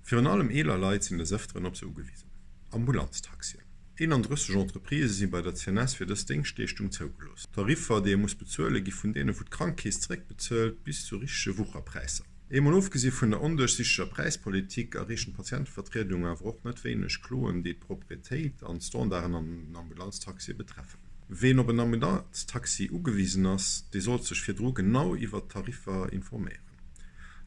Virun allem eeler Leit sinn des Ëfteren op se ugewisen. Ambulanztaxien. 31 Entreprisë si bei der CNS fir dës Déngschtleeschtung zougelooss. D'Tariffer, déi ee muss bezuelen, gi vun deene wou d'Krankekeess zeréckbezuelt, bis zu richtege Wucherpräisser. Emol ofgesi vun der onduerchsichteger Präispolitik erreechen d'Patientevertriedung awer och net wéineg Kloen, déi d'Propretéit an d'Standarden an den Ambulanztaxie betreffen. Ween op en Ambulanztaxi ugewisen ass, dee sollt sech virdru genau iwwert d'Tariffer informéieren.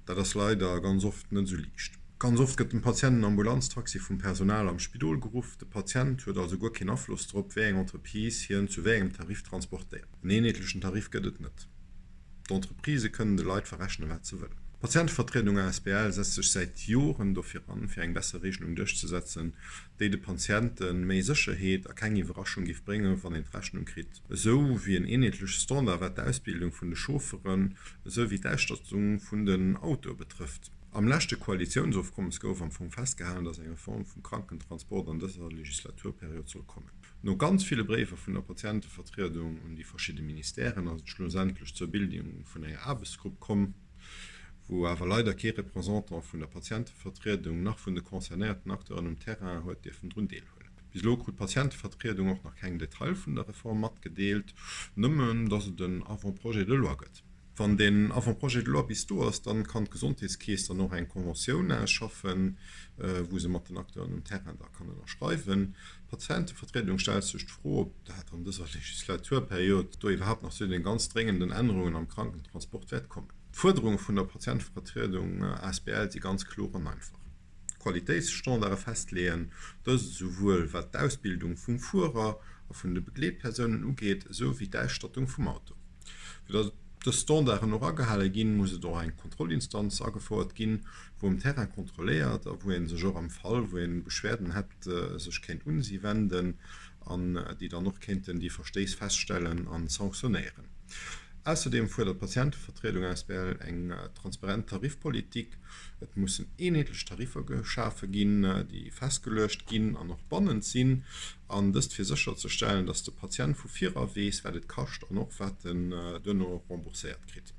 Dat ass leider ganz oft net esou liicht. Ganz oft gëtt dem Patient en Ambulanztaxi vum Personal am Spidol geruff. De Patient huet also guer keen Afloss drop, wéi eng Entreprise hien zu wéi engem Tarif transportéiert. En eenheetlechen Tarif gëtt et net. D'Entreprisë kënnen de Leit verrechnen, wat se wëllen. D'Patientevertriedung asbl setzt sech säit Joren dofir an, fir eng besser Regelung duerchzesetzen, déi de Patiente méi Sécherheet a keng Iwwerraschung géif bréngen, wann een d'Rechnung kritt, esou wéi en eenheetleche Standard, wat d'Ausbildung vun de Chaufferen, esou wéi d'Ausstattung vun den Autoe betrëfft. Am leschte Koalitiounsofkommes gouf am Fong festgehalen, datt eng Reform vum Krankentransport an dëser Legislaturperiod soll kommen. No ganz ville Bréiwer vun der Patientevertriedung un déi verschidde Ministèren ass et schlussendlech zur Bildung vun enger Aarbechtsgrupp komm, wou awer leider kee Représentant vun der Patientevertriedung nach vun de concernéierten Acteuren um Terrain huet dierfen drun deelhuelen. Bis elo krut d'Patientevertriedung och nach keng Detail vun der Reform matgedeelt, nëmmen datt et en Avant-projet de loi gëtt. Wann deen Avant-projet de loi bis do ass, dann kann d'Gesondheetskeess dann och eng Conventioun ausschaffen, wou se mat den Acteuren um Terrain da kann ënnerschreiwen. D'Patientevertriedung stellt sech d'Fro, ob dat an dëser Legislaturperiod do iwwerhaapt nach zu den ganz dréngenden Ännerungen am Krankentransport wäert kommen. D'Fuerderunge vun der Patientevertriedung asbl si ganz kloer an einfach. Qualitéitsstandarde festleeën, dëst esouwuel wat d'Ausbildung vum Fuerer a vun de Begleetpersounen ugeet, esou wéi d'Ausstattung vum Auto. Fir datt dës Standarden och agehale ginn, muss et och eng Kontrollinstanz agefouert ginn, wou um Terrain kontrolléiert a wou ee sech och am Fall, wou ee Beschwerden hätt, sech kéint un si wenden an déi dann och kéinten déi Verstéiss feststellen a sanktionéieren. Ausserdeem fuerdert d'Patientevertriedung asbl eng transparent Tarifpolitik. Et mussen eenheetlech Tariffer geschafe ginn, déi festgeluecht ginn an och bannend sinn, an dëst fir sécherzestellen, datt de Patient vu vir era weess, wat et kascht an och wat en duerno rembourséiert kritt.